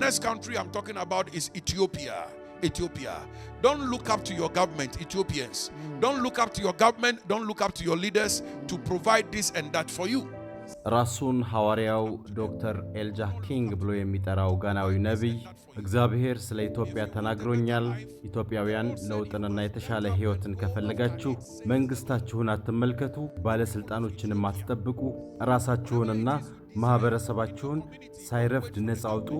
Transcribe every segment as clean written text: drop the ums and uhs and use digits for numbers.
next country I'm talking about is Ethiopia. Ethiopia. Don't look up to your government, Ethiopians. Don't look up to your government. Don't look up to your leaders to provide this and that for you. ራሱን ሐዋርያው ዶክተር ኤልጃህ ኪንግ ብሎ የሚጠራው ጋናዊ ነቢይ እግዚአብሔር ስለ ኢትዮጵያ ተናግሮኛል። ኢትዮጵያውያን ለውጥንና የተሻለ ሕይወትን ከፈለጋችሁ መንግሥታችሁን አትመልከቱ፣ ባለሥልጣኖችንም አትጠብቁ፣ ራሳችሁንና ማኅበረሰባችሁን ሳይረፍድ ነፃ አውጡ፣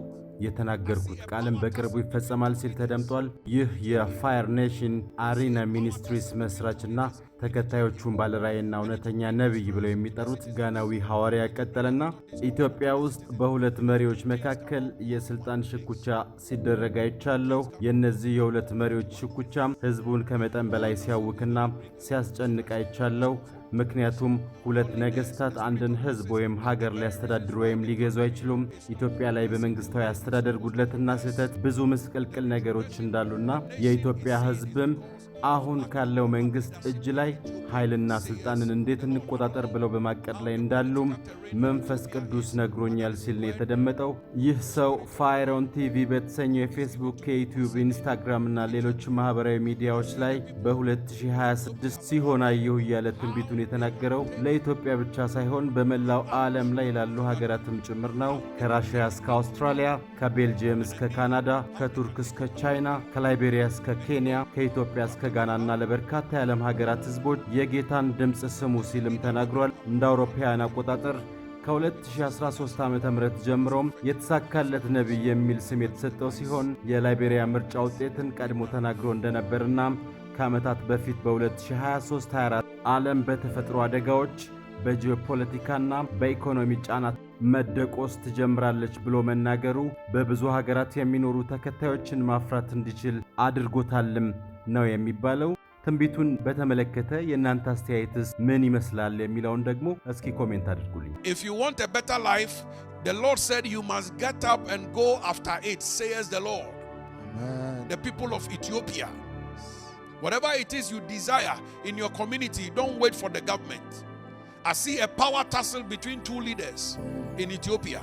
የተናገርኩት ቃልም በቅርቡ ይፈጸማል ሲል ተደምጧል። ይህ የ Fire Nation Arena Ministries መስራችና ተከታዮቹን ባለራዕይና እውነተኛ ነቢይ ብለው የሚጠሩት ጋናዊ ሐዋርያ ቀጠለና ኢትዮጵያ ውስጥ በሁለት መሪዎች መካከል የስልጣን ሽኩቻ ሲደረግ አይቻለሁ። የእነዚህ የሁለት መሪዎች ሽኩቻም ሕዝቡን ከመጠን በላይ ሲያውክና ሲያስጨንቅ አይቻለሁ። ምክንያቱም ሁለት ነገስታት አንድን ህዝብ ወይም ሀገር ሊያስተዳድሩ ወይም ሊገዙ አይችሉም። ኢትዮጵያ ላይ በመንግስታዊ አስተዳደር ጉድለትና ስህተት ብዙ ምስቅልቅል ነገሮች እንዳሉና የኢትዮጵያ ህዝብም አሁን ካለው መንግስት እጅ ላይ ኃይልና ስልጣንን እንዴት እንቆጣጠር ብለው በማቀድ ላይ እንዳሉም መንፈስ ቅዱስ ነግሮኛል ሲል ነው የተደመጠው። ይህ ሰው Fire on TV በተሰኘው የፌስቡክ፣ የዩቲዩብ፣ ኢንስታግራም እና ሌሎች ማህበራዊ ሚዲያዎች ላይ በ2026 ሲሆን አየሁ እያለ ትንቢቱን የተናገረው ለኢትዮጵያ ብቻ ሳይሆን በመላው ዓለም ላይ ላሉ ሀገራትም ጭምር ነው። ከራሽያ እስከ አውስትራሊያ፣ ከቤልጅየም እስከ ካናዳ፣ ከቱርክ እስከ ቻይና፣ ከላይቤሪያ እስከ ኬንያ፣ ከኢትዮጵያ እስከ ጋናና ለበርካታ የዓለም ሀገራት ህዝቦች የጌታን ድምፅ ስሙ ሲልም ተናግሯል። እንደ አውሮፓውያን አቆጣጠር ከ2013 ዓ ም ጀምሮም የተሳካለት ነቢይ የሚል ስም የተሰጠው ሲሆን የላይቤሪያ ምርጫ ውጤትን ቀድሞ ተናግሮ እንደነበርና ከዓመታት በፊት በ2023 24 ዓለም በተፈጥሮ አደጋዎች፣ በጂኦፖለቲካና በኢኮኖሚ ጫና መደቆስ ትጀምራለች ብሎ መናገሩ በብዙ ሀገራት የሚኖሩ ተከታዮችን ማፍራት እንዲችል አድርጎታልም ነው የሚባለው። ትንቢቱን በተመለከተ የእናንተ አስተያየትስ ምን ይመስላል የሚለውን ደግሞ እስኪ comment አድርጉልኝ። If you want a better life, the Lord said you must get up and go after it, says the Lord. Amen. The people of Ethiopia. Whatever it is you desire in your community, don't wait for the government. I see a power tussle between two leaders in Ethiopia.